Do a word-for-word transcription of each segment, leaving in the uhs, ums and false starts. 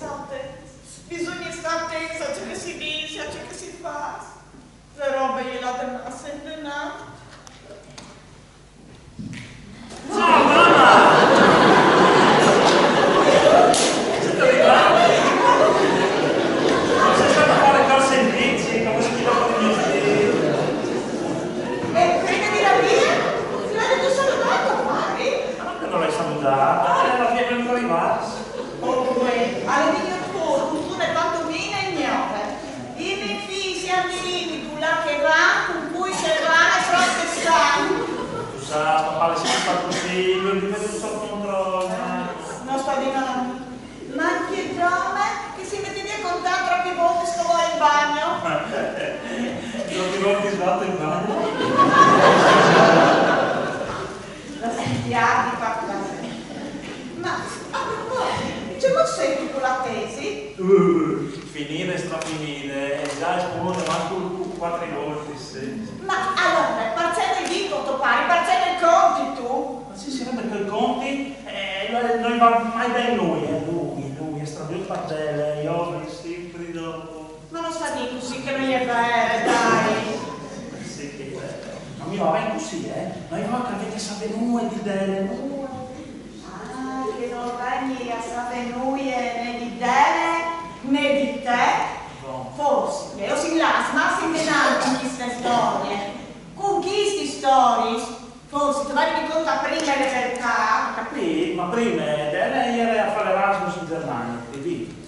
State, bisogna stare attenti a ciò che si dice, a ciò che si fa. Le robe io le devo sempre. Ciao, mamma! Siete arrivati? Non sei stata a fare corse in bici, come si chiama i miei zii? E prima di la via, ti l'hai detto solo dopo, pari? Ma che non l'hai salutata? Eh, la fine è ancora arrivata. Oh, uè, allora io corro, tu ne quanto meno e gnove. I miei figli si hanno di là che va, con cui che va, e proprio stanno. Tu sa, papà, le si fa così, lui dipende sotto controllo. Non sto di male. Ma che donna che si mette via con tanto troppi voti sto vuole in bagno? Troppi volte sbatto in bagno. La sentiamo di quattro. Ma a proposito, che mo sei tu con la tesi? Uh, finire, strafinire, e già espongo davanti con quattro volte, sì. Ma allora, perché ne dico to pari, perché ne conti tu? Ma sì, sì, perché i conti, eh, non, non va mai bene lui, eh, lui, lui è strabiocco per te, io avrei sempre dopo. Ma non sta di così che non è vero, dai. Sì, che è vero. Ma mi va bene così, eh? Ma io non credo che sapete nulla di te, nulla. Ah, che non vegni a sapere nulla né di te né di te. Bon. Forse, io si las, ma si menano con queste storie. Con queste storie, forse ti vai di conto prima le verità. Capì? Ma prima, eh, lei era a fare Erasmus in Germania, capì?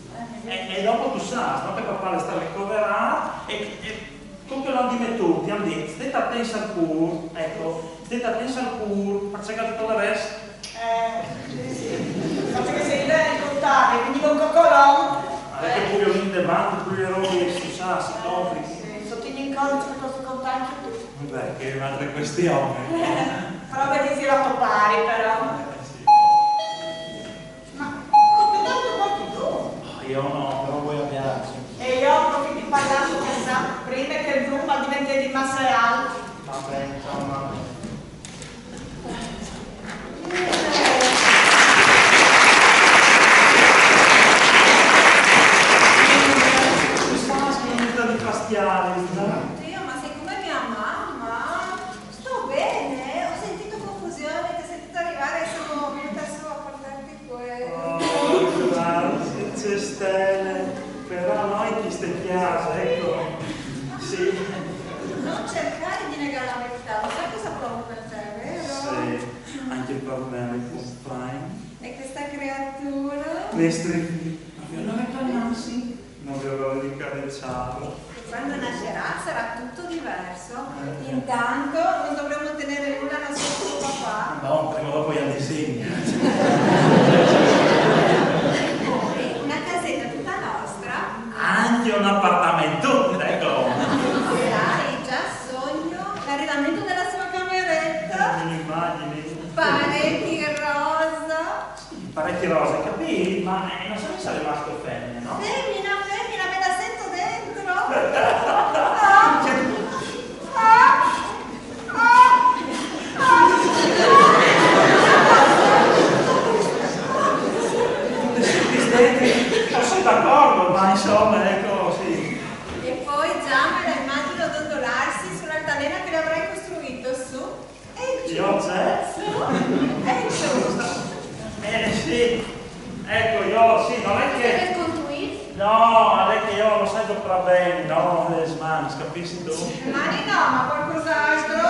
E, e dopo tu sa, no, che papà è stato ricoverato e, e con che l'hanno dimettuto, ti hanno detto, state a pensare pure, ecco, state a pensare pure, ma c'è che tutto il resto. Eh, sì, sì. Faccio che sei bene contare, quindi con coccolò. Avete pure un in davanti, pure le robe, si sa, si complichi. Sì, sotto in incontro piuttosto contanti tu. Beh, che è un'altra questione. Però per dire a to pari, però. Eh, sì. Ma come tanto quanto tu? Io no, però voi a Biagio. E io approfitto per parlare su casa, prima che il rumore diventi di massa e alto. Vabbè, insomma. Mi sta finita di fastiare, no? Dio, ma sei come mia mamma? Sto bene, ho sentito confusione, ti ho sentito arrivare e sono venuta su a portarti quello. Oh, grazie, stelle. Però noi ti stai piace, ecco. Sì. Non cercare di negare la verità, lo sai cosa provo per te, vero? Sì, anche per me, le compagni. E questa creatura? Le streghe. Ma non le calmassi? Non le avevo di carezzarlo. Quando nascerà sarà tutto diverso. Intanto non dovremo tenere nulla nascosto a papà. No, prima o dopo gli ha disegni. Poi una casetta tutta nostra. Anche un appartamento, ecco. Sai, già sogno l'arredamento della sua cameretta. Me lo immagini? Pareti rosa. Sì, pareti rosa, capì? Ma eh, non so se sarei maschio o femmina, no? Femmina, femmina, me la sento dentro. Cioè, Ah, ah, ah, ah. Tutti sti denti, non sono d'accordo, ma insomma, ecco, sì. E poi già me la immagino dondolarsi sull'altalena che le avrai costruito su e giù. Io c'è? Su e giù. Eh sì, ecco, io sì, non è che... Per contuir? No, non è che io non sento proprio bene, no, le smani, capisci tu? Mani no, ma qualcos'altro?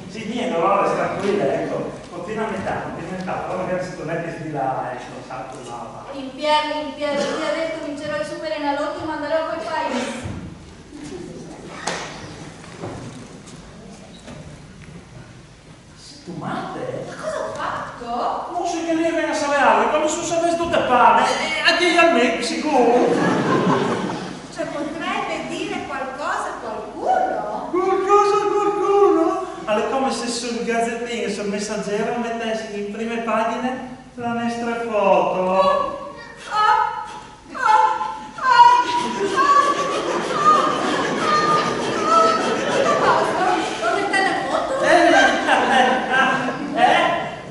Sì, niente, allora resta tranquilla, ecco. Continua a metà, continua a metà, però magari se tu metti di là, ecco, salto là. L'Impierno, l'Impierno, ti ha detto vincerò il Super Enalotto e manderò a quel paese. Sei tu matte? Ma cosa ho fatto? Non so che lei venga a sapere, come se sapesse tutte parti, e a dire a me, sicuro. Cioè, potrebbe dire qualcosa a qualcuno? Qualcosa a qualcuno? Ma è come se sul gazzettino, sul messaggero, mettessimo in prime pagine la nostra foto. Ah! Ah! Ah! Tutto a posto? Dove sta la foto? Eh?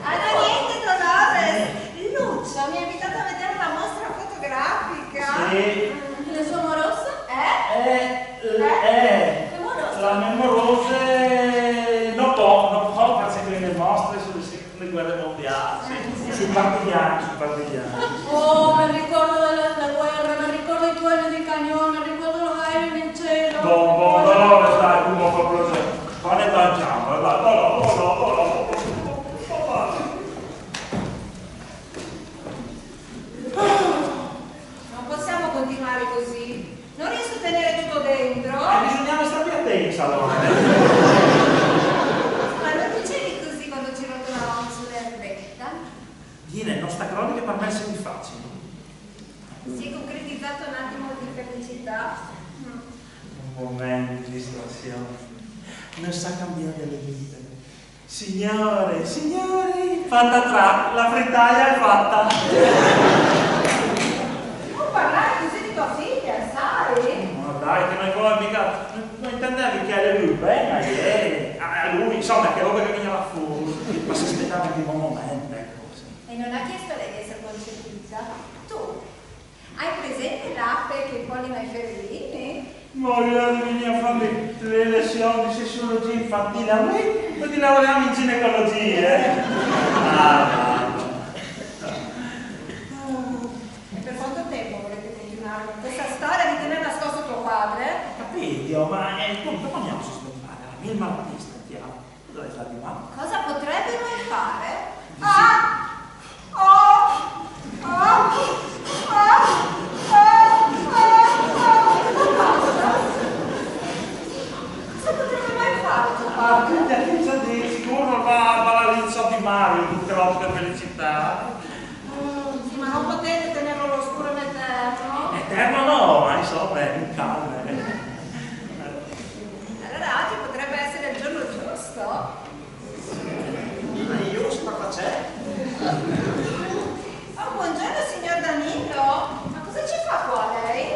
Ah, no, niente, Dolores. Guerra mondiale, sì. Sui partigiani, sui partigiani. Oh, mi ricordo della, la guerra, mi ricordo i colpi di cannone, mi ricordo lo aereo in cielo. Bon, bon, no, no, stai, tu non fa piacere. Fare da giambo, dai, dai, dai, dai, dai, dai, dai, dai. Non possiamo continuare così. Non riesco a tenere tutto dentro. Eh, bisogna stare più attenti allora. Ma non dicevi così quando ci rotolavamo sull'erbetta? Dine, non sta cronica per me si facile. Si è concretizzato un attimo di felicità. Mm. Un momento di distrazione. Non sa cambiare le vite. Signore, signori, fatta tra, la frittata è fatta. Non parlare così di tua figlia, sai? Ma dai, che non vuole mica. Non intendevi che a lui bene, eh? A lui, insomma, che roba che veniva fuori. Ma si aspettava il primo momento, ecco. E non ha chiesto lei di essere concepita? Tu? Hai presente l'ape che impollina i fiorellini? Ma io veniva a fare le lezioni di sessologia infantile a me, poi ti laureavo in ginecologia, eh? Ah, E per quanto tempo volete continuare con questa storia di tenere nascosto tuo padre? Capito, ma è tutto, ma non sono sbagliato. Il malattia sta chiaro. Cosa è stato di male? Cosa potrebbe mai fare? Ah! Oh! Oh! Oh! Oh! Oh! Oh! Cosa potrebbe mai fare tuo Ah, padre? quindi a chi già di sicuro va a ballare il so di Mario, purtroppo per felicità. Mm, sì, ma non potete tenerlo all'oscuro in eterno. Eterno no, ma insomma, è un calme. Allora oggi potrebbe essere il giorno giusto. Ma io sono facendo? Oh, buongiorno signor Danilo. Ma cosa ci fa qua lei?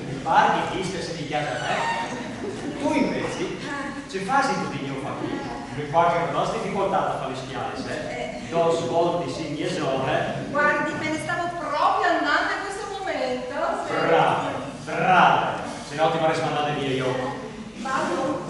Mi pare che queste se ne chiama me. Tu invece, ce fasi tu di mio fa qui? Mi pare che non ho difficoltà a fare le schiave, eh? Dos volte in mia ore. Guardi, me ne stavo proprio andando in questo momento. Brava, brava. Se no ti avrei mandato via io. Vado.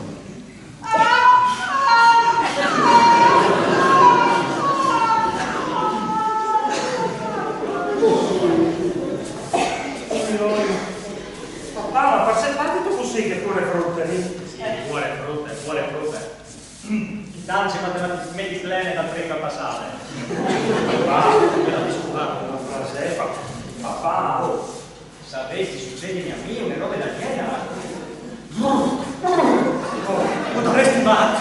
Papà, ma perché parli tu così che pure frutta lì? Sì, pure frutta, pure frutta. Intanto ci metti plene dal prima passare. Papà, me la discuravo. Papà, oh. Sapessi, succede a me una roba del genere. Ma dovresti matto?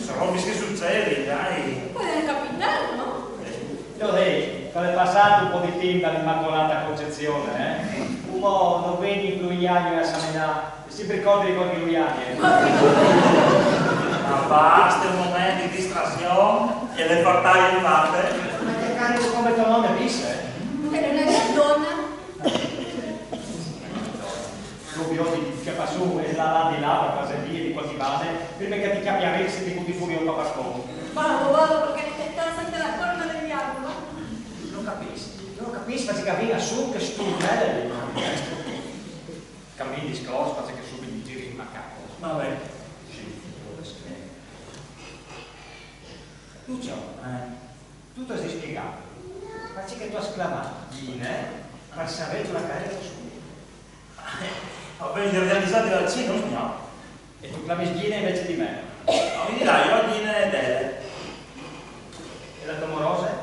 Sono robe che succede, dai. Può anche capitare, no? Lo vedi, quando è passato un po' di tempo dall'Immacolata Concezione, eh? Un po' non vedi più gli anni a Saminà, si ricordi di qualche Luiani, eh? Ma basta un momento di distrazione e le portare in parte. Ma che cazzo come tuo nome dice? Per una gran donna. Subito ti chiappa su e là, là di là per fare via di qualche base, prima che ti chiappi a rete e ti butti fuori un papascone. Vado, vado, perché mi tenta sempre la corna del diavolo. Non capisco, non capisco, ma si capiva su che stupore. Cambi discorso, faccio che subito mi giri il macaco. Vabbè. Sì, dove sei? Lucio, eh, tu ti sei spiegato. Perché che tu hai sclamato Ghine per sapere la carriera sua? Ho ben realizzato il vaccino, signor. E tu clami Ghine invece di me. Ma mi dirai, io Ghine e Dele. E la tua morosa?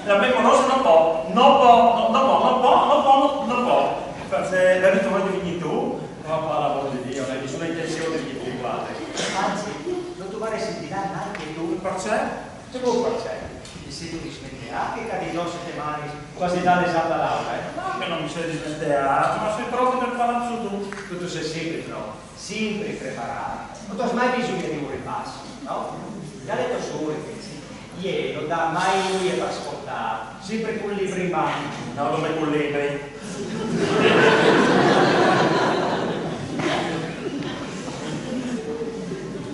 La mia morosa non può, non può, non può, non può, non può, non può. Perché l'hai detto voi di tu? Ma per l'amor di Dio, non hai nessuna intenzione di ti guardare. Anzi, non dovresti tirare anche tu. Perché? Sicuro perché? Ti sei dismenteato che cadi giù sette mani quasi dalle esatto all'altra, eh? No, che non mi sono dismenteato, ma sono proprio per fare su tu. Tu, tu sei sempre pronto, sempre preparato. Non ti ho mai bisogno di un ripasso, no? Già detto solo, pensi. Ieri non dà mai nulla per scontato, sempre con libri in mano. No, come con libri.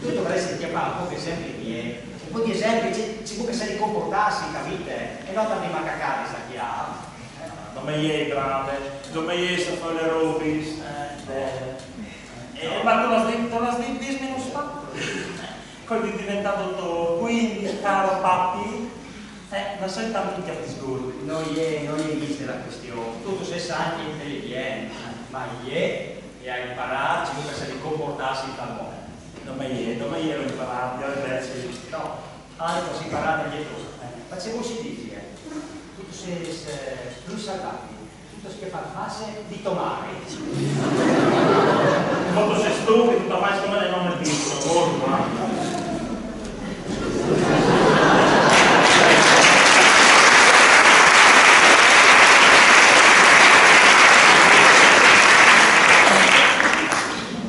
Tu dovresti chiamare un po' che sempre i miei. Un po' di esempi, ci, ci vuole che si comportassi, capite? E non tanti macacati, sa chi ha. Non mi è grande, non mi è sta fare le robis. Eh. Eh, eh, ma tu l'has dit, tu l'has dit dieci minuti fa? Quel è diventato tu, quindi, caro papi, eh, non sei tanto che ti sgorbi. No je, no je questa la questione. Tu, tu sei sano e intelligente, ma je e ha imparato come si comportarsi in tal modo. Dove je, dove je l'ho imparato? Io invece no. Altro si parla di dietro. Eh, facevo si dice, eh. Tutto se, se, lui salvavi, tutto che fa fase di tomare. Molto sei stupido, ma come non è visto, molto, eh.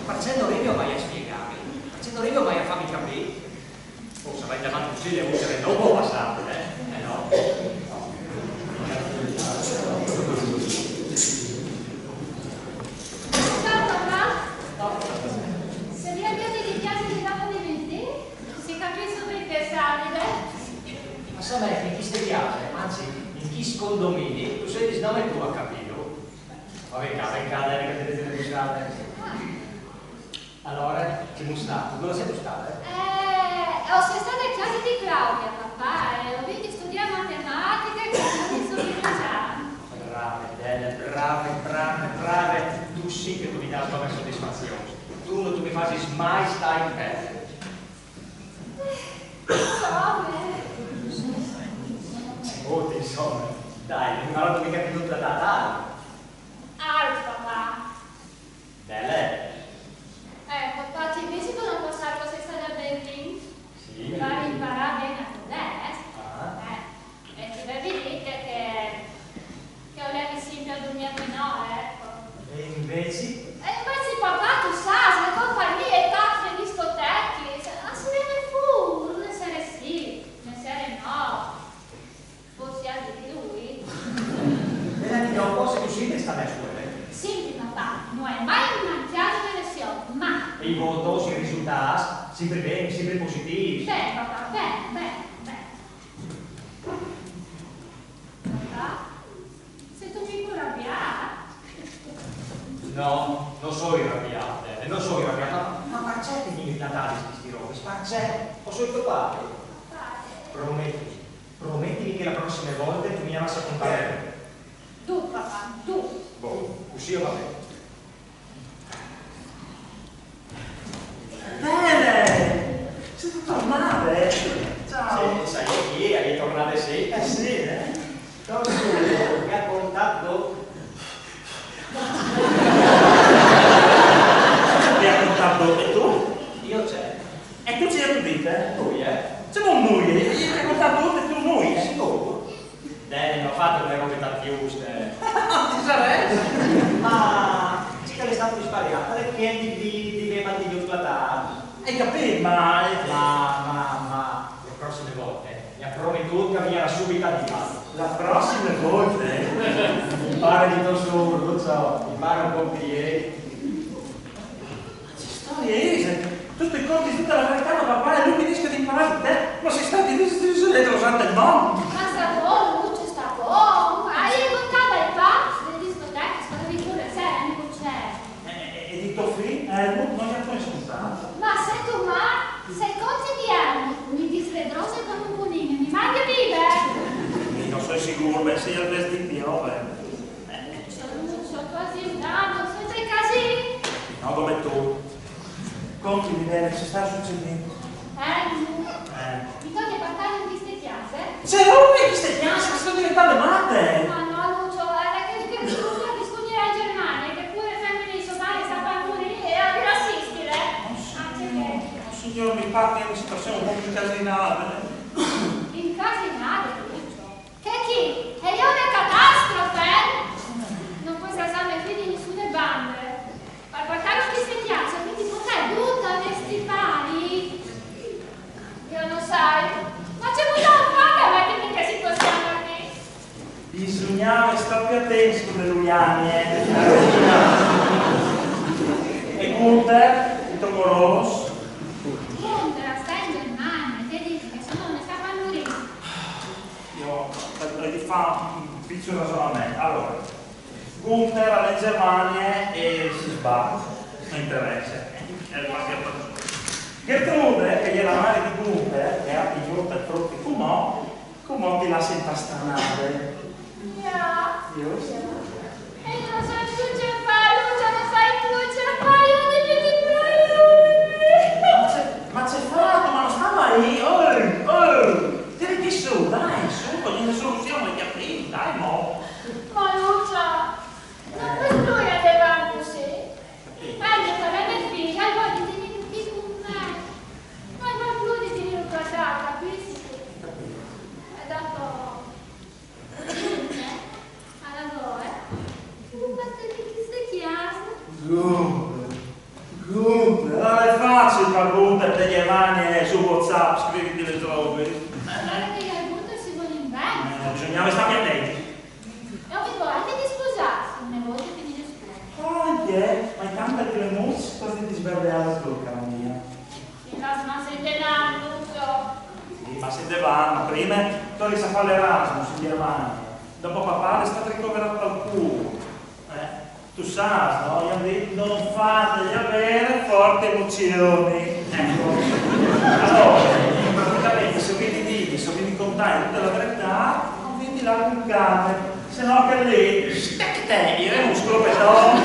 Facendo rivio vai a spiegarmi, facendo rivio vai a farmi capire. Oh, se vai davanti così le ulcere dopo passate, eh? Eh no. Ciao papà, se mi abbiate di piacere dopo di venti, si capisce subito che salite. Ma sa me che in queste case, anzi in chi scondomini, tu sei il nome tu a capirlo. Vabbè, cade, cade, cade, cade, cade. Allora, che gustato? Dove sei stata? Eh, ho stata a casa di Claudia, papà, e ho visto studiare matematica e quindi sono rinunciata. Brave, belle, brave, brave, brave. Tu sì che tu mi dai una soddisfazione. Tu non tu mi fai mai stare in pelle. Insomma. Oh, insomma. Dai, non mi guardo mica più tutta la tarde. Art, papà. Belle. Eh, papà, ti pensi che non passare questa da Berlin? Sì. Fare imparare bene a te, eh? Ah. Eh, e ti devi dire che, che ho le sempre a dormire di no, ecco. E invece? E invece papà, tu sai, la compagnia e tutte le discoteche, se- ah, si vede fuori, una sera sì, una sera no. Forse anche di lui. E l'anni dopo se tu senti sta mia scuola? Senti papà, non è mai mangiato una lezione, mai. E i votos, i risultati, sempre bene, sempre positivi. Beh, papà, bene, bene, bene. Papà, sei tu più arrabbiato? No, non sono arrabbiato, eh, non sono arrabbiato, ma, ma perché ti devi trattare di sti robe? Perché? Ho solo tuo padre. Papà, Promettimi, promettimi che la prossima volta tu mi lasci contare. Tu, papà, tu. Boh, così va bene. Bene! Sei tornata, eh? Ciao! Sì, sai, ieri è tornata, sì. Eh sì, eh? Cosa mi ha contato? Mi ha contato e tu? Io c'è. E tu ci hai detto? Lui, eh? Siamo noi, io ti ho contato tutto e tu noi, eh? Sicuro? Dai, non ho fatto le robe da più, eh. Ti sarei? Ma ci che è stato sbagliato, perché di, di, di me mantenuto la tarde. Hai capito, ma... Ma, ma, ma, le prossime volte mi ha promettuto che veniva subito a dire. La prossima volta, eh? Mi pare di non solo, ciao, mi pare un po' che... Ma che storia è? Tutti i conti, tutta la verità, ma papà e lui mi dice di imparare te, ma sei stati tutti le rosate del mondo. Ma sta buono, Lucio, sta buono. Hai contato il pa? Le discoteche, scusa, pure sera, non c'è. E, e, e di tuo figlio? Eh, non, non gli ha poi ascoltato. Ma sei tu, ma sei conti di anni, mi disvedrose come un cunino, mi mangia vive. Io non sono sicuro, beh, se io il resto di piove. Sono, sono quasi un anno, sono dei casini. No, come tu. Contimi bene, cosa sta succedendo? Eh, Eh. mi toglie pantaloni in queste chiase? Se rompe queste chiasse che sto diventando matte! Ma no, Lucio, era che, che bisogna, bisogna in Germania, che pure femmine di somare sta a morire e a rassistire. Anche che... Oh, signor, mi pare che è una situazione un po' più incasinata. Incasinate, Lucio. Che chi? E io una catastrofe? Non puoi trasarmi qui di nessune bande. Al portare queste chiasse, quindi portare tutta questi pari. Io non sai. Ma c'è molto fare a mettermi in questa situazione qui. Bisognava stare più attenti con le Luiane, eh. E Gunther, il tuo moroso? Gunther sta in Germania, ti dico che se no non sta a morire. Io avrei di fare un piccolo ragionamento. Allora, Gunther, in Germania, e si sbaglia, non interessa. È qualche persona. Gertrude, che è la madre di Gunther, che ha pigliuto il frutto come, come ti lascia impastanare? Ja. Giusto? E io non so più ce fare, Lucia, non sai più ce fare, io ti dico, Ma c'è, ma c'è fatto, ma non stava lì, oh, oh, tira chi su, dai, su, con una soluzione, che aprì, dai, mo. Ma Lucia, non puoi più andare avanti così. Meglio che avete figlio, allora ti tieni tutti con me. Ma non più di tenere un guardato, capisci? E dopo, Lucia, allora, un battito di chiaso. Gunther, Gunther, non è facile per Gunther, te le mani su WhatsApp, scriviti le robe. Guarda che io al punto si vuole in bene. Eh, bisognava stare attenti. E ho detto anche di sposarsi una volta finire scuola. Oh, yeah, ma intanto che le mozze, cosa ti sberde la bocca, cara mia? Sì, ma se non sente l'annuso. Sì, ma se te va, ma prima tu eri a fare l'Erasmus in Germania. Dopo papà è stato ricoverato al culo. Eh, tu sai, no? Io ho detto, non fate avere forti emozioni. Ecco. Allora, praticamente, se vi dico, se vi contai tutta la verità, non vi tirate un cane, se no che lì, stecchete, io è un scropettone.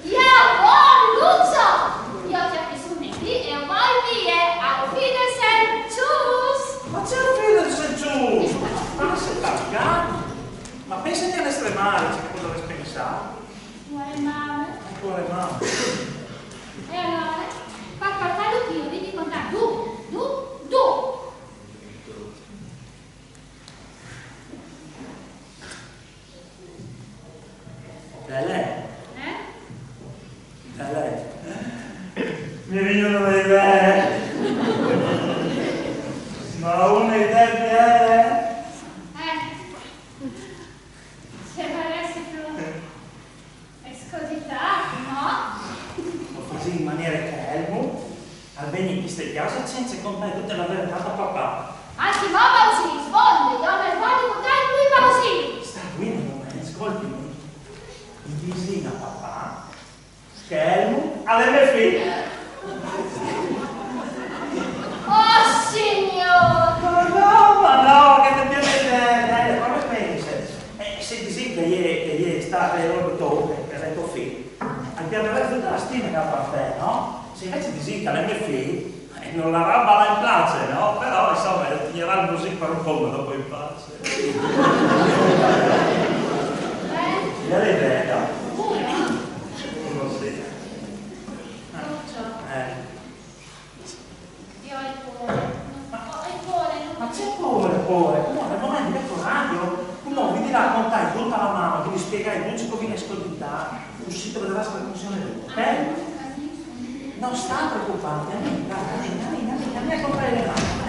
Io ho Lucio! Io ti ho preso qui e voi via, auf Wiedersehen, tschüss! Ma c'è un figlio del Gesù! Ma se fa cagare! Ma pensa che alle stremare, c'è cosa avresti pensato? Muore male. Ancora male. E allora? Papà, fallo io, devi contare. Du, du, du! Belle, Eh? belle. Mi vengono le idee. Ma una idea bella. Eh. Se paresse più escogitato, no? Lo facevi in maniera che Helmut al veni in queste case senza contare tutta la verità a papà. Anzi, mamma, così, rispondi, io non voglio contare più così. Sta qui un momento, ascoltami. Mi dici a papà che Helmut alle mie figlie. Oh, signor! Ma no, ma no, che ti piace bene, dai, come pensi? Eh, se dici che ieri, che ieri è stata il loro dottore, che è il tuo figlio, al piangerà tutta la stima che fa a te, no? Se invece dici che alle mie figlie, eh, non la roba la piace, no? Però, insomma, tirerà il music per un po', ma dopo in pace. Eh? Io le vedo. Pure? Uno sì. Lucio, Eh. io ho il cuore. Ho il cuore, non Ma c'è cuore, cuore? Come, non hai mica coraggio? Come, vi dirà, contai tutta la mano, vi spiegare, non ci conviene ascoltare, uscite, vedrà la sua funzione. Eh? Non sta preoccuparti, andiamo, dai, andiamo, andiamo, andiamo a comprare le mani.